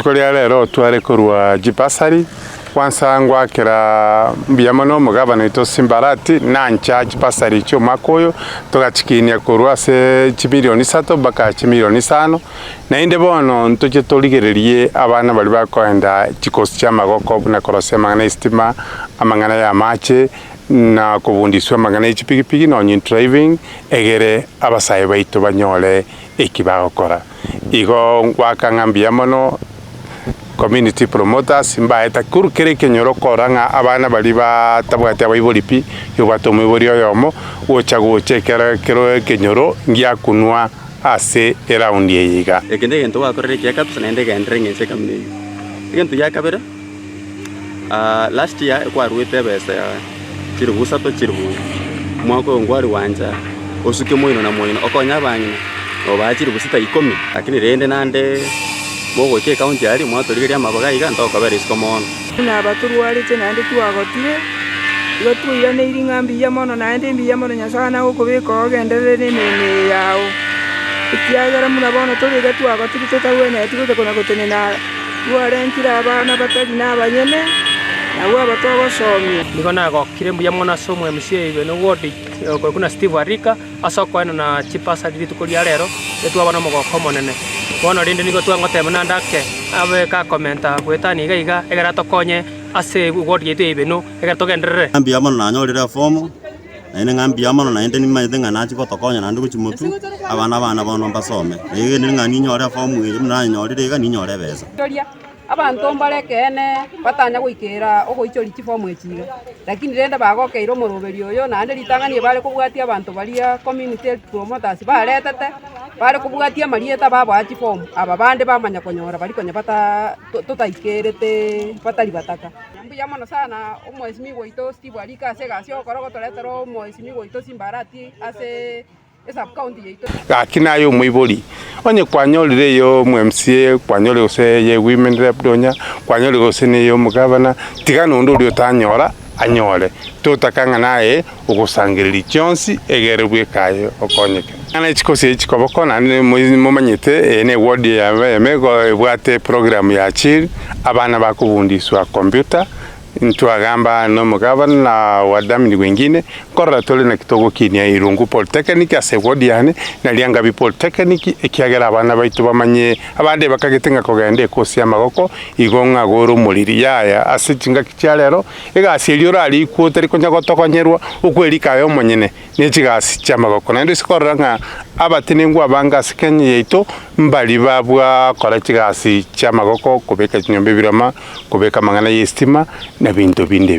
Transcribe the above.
Rituko ria rero tware korwa chibasari, kwansa ngoakera mbuya mono omogabana oito Simbarati nancha chibasari chi'omwaka oyo, togachikinia korwa ase chimilioni isato mpaka chimilioni isano, naende bono ntoche torigererie abana baria bakoenda chikosi chi'amagoko buna korosia amang'ana y'estima, amang'ana y'amache, na kobundiswa amang'ana y'echipigipigi nonye driving, egere abasae baito banyore eki bagokora. Igo ngoaka ng'a mbuya mono community promoters mbaete korwa kera ekenyoro korora ng'a abana baria batabwati abaibori pi, obwate omoibori oyomo, gocha gocha ekero ekero ekenyoro ngiakunwa ase eroundi eye iga. Eke negento gwakorire ekiya kabisa naende egenderere ng'a ense ekamina eyio. Egento gia kabere, last year ekwaruete ebesa ya chilifu isato chilifu omwaka oyo nkware gwancha osuke moino na moino okonye abang'ina obaa chilifu sita ikomi lakini rende naende mogocha ecounty aria mwatorigeria amabaga iga ntokobera isiko mono. Buna aba torwarete naende twagotire, igo twairaneiri ng'a mbuya mono naende mbuya mono Nyasae nagokobeka ogenderere nemeremo eye yao, ekiagera buna bono tore iga twagotire totagwenereti gocha kona gotenena Twarentire abana batari nabanyene, nabwo aba togosomia. Nigo nagokire mbuya mono ase omo MCA Beno Ward okorokwa na Steve Arika ase okoenana chibasari rituko ria rero etwaba nomogoko omonene. Bono rende nigo twangoteba naende ake abe gakomenta goetania iga iga egere atokonye ase ward yaito ya Ibeno egere togenderere. Mbuya mono nanyorire efomu. Naende ng'a mbuya mono naende nimanyete ng'a nachia gotokonya naende gochia motwe, abana bane bono mbasome. Naegenire ng'a ninyore efomu eye buna nanyorire iga ninyore ebesa. Toria, abanto mbare ekeene batanya goikera ogoichoria chifomu echi iga, lakini rende bagokeire omoroberi oyo naende ritang'ani ebare kobwatia abanto baria community health promoters baretete, bare kobwatia amarieta baboa chifomu, aba bande bamanya konyora baria konya bataa totaikerete batari bataka. Mbuya mono sana omwesimigwa oito Steve Arika ase egasi ogokora ogotoretera omwesimigwa oito Simba Arati ase esub-county yaito. Gaki naye omoibori, onye kwanyorire eyo omo MCA, kwanyorire gose eye women rep nonya, kwanyorire gose na eye omogavana, tiga nonde oria otanyora anyore. Totaka ng'a naye ogosangereria chionsi egere bweka aye okonyeke. Ng'a chikosi echi chikoboko naende momanyete eye ne ward ya ime ebwate program ya chill, abana bakobundiswa computer, ntwagamba nomogavana na wadhamini wengine, nkorora tore naki togokinia Irungu Polytechnic ase eward yane, na Riangabi Polytechnic ekiagera abana baito bamanye abande bakagete ng'a kogenda ekosi y'amagoko igo ng'a gore omoriri yaya ase chingaki chia rero. Egasi eria orarikwe otari konya gotogonyerwa, okwerika aye omonyene ne chigasi chi'amagoko. Naende ase korora ng'a abatenenku abange ase Kenya yaito mbari babwakora chigasi chi'amagoko, kobeka chinyomba ebirama, kobeka amang'ana y'esitima, na binto binde.